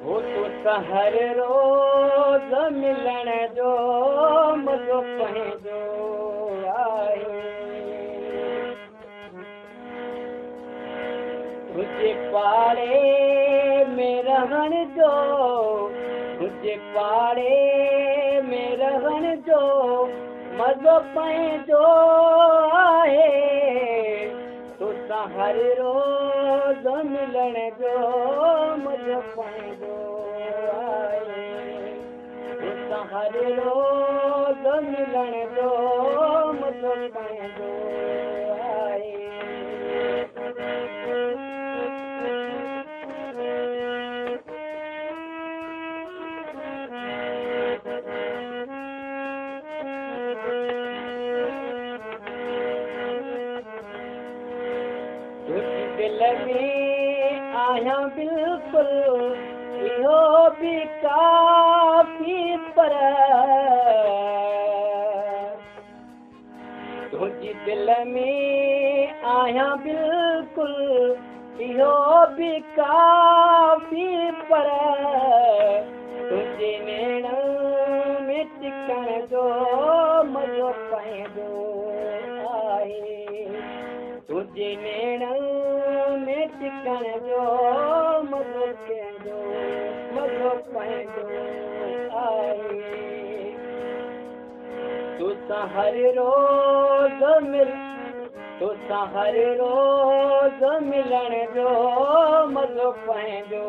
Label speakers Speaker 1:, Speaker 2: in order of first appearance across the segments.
Speaker 1: هو توسان هر روز ملڻ جو مزو پنهنجو آهي. تنهنجي پاڙي ۾ رهڻ جو، تنهنجي پاڙي ۾ رهڻ جو مزو پنهنجو آهي. توسان هر روز ملڻ جو مزو پنهنجو آهي. توسان هر روز ملڻ جو مزو پنهنجو آهي. تنهنجي دل ۾ آهيان بلڪل اهو به ڪافي پر تنهنجي دل ۾ آهيان بلڪل اهو به ڪافي پر تنهنجي نيڻن ۾ ٽڪڻ جو مزو پنهنجو آهي. تنهنجي نيڻن ۾ ٽڪڻ جو مزو ڪنهنجو مزو پنهنجو آهي. توسان هر روز مل توسان هر روز ملڻ جو مزو پنهنجو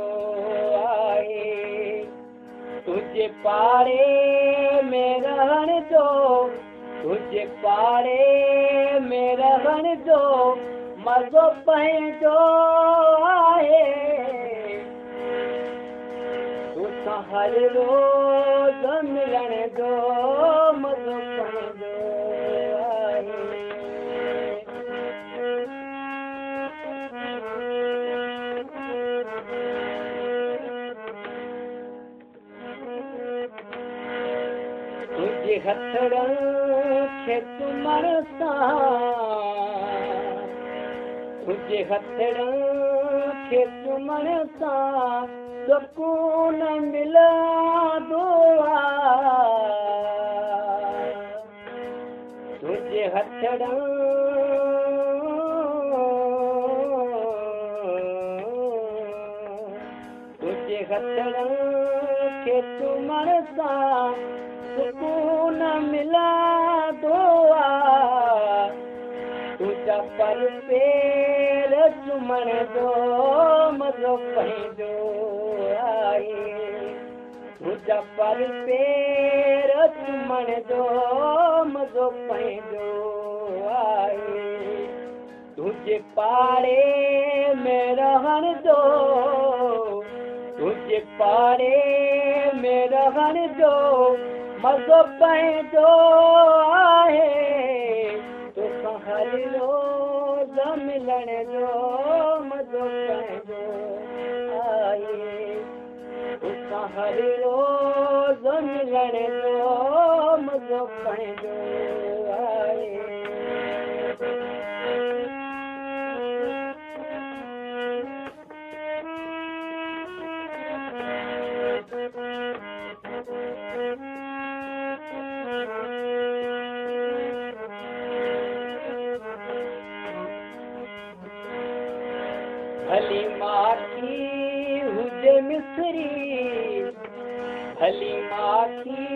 Speaker 1: آهي. تنهنجي پاڙي ۾ رهڻ جو تنهنجي پاڙي ۾ رهڻ جو مزو پنهنجو آهي. توسان هر روز ملڻ جو مزو پنهنجو آهي. تنهنجي هٿڙن کي چمڻ سان، تنهنجي هٿڙن کي چمڻ سان سڪون ملندو آ. تنهنجي هٿڙن تنهنجي هٿڙن کي چمڻ سان سڪون ملندو آ. تنهنجا پر پير چمڻ جو مزو پنهنجو آهي. تنهنجا پر پير چمڻ جو مزو پنهنجو آهي. تنهنجي پاڙي ۾ رهڻ جو، تنهنجي پاڙي ۾ رهڻ جو مزو پنهنجو آهي. توسان هر روز ملڻ جو مزو پنهنجو آهي. توسان هر روز ملڻ جو مزو پنهنجو آهي. ڀلي ماکي هجي مصري، ڀلي ماکي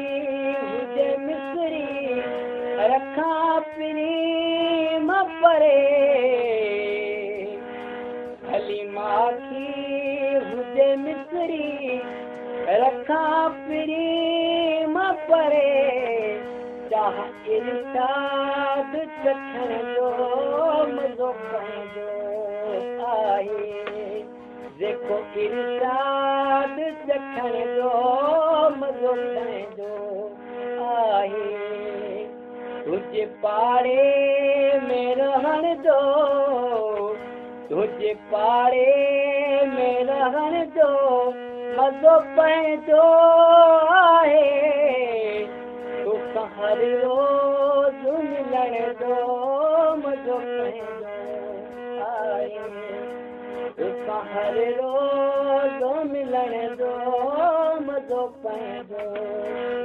Speaker 1: هجي مصري، رکان پريم پري. ڀلي ماکي هجي مصري، رکان پريم پري. چاهه ارشاد چکڻ جو مزو پنهنجو آهي. جيڪو ارشاد چکڻ جو مزو پنهنجو آهي. تنهنجي پاڙي ۾ رهڻ جو، تنهنجي پاڙي ۾ رهڻ جو مزو پنهنجو آهي. توسان هر روز ملڻ جو مزو پنهنجو آهي. توسان هر روز ملڻ جو مزو پنهنجو.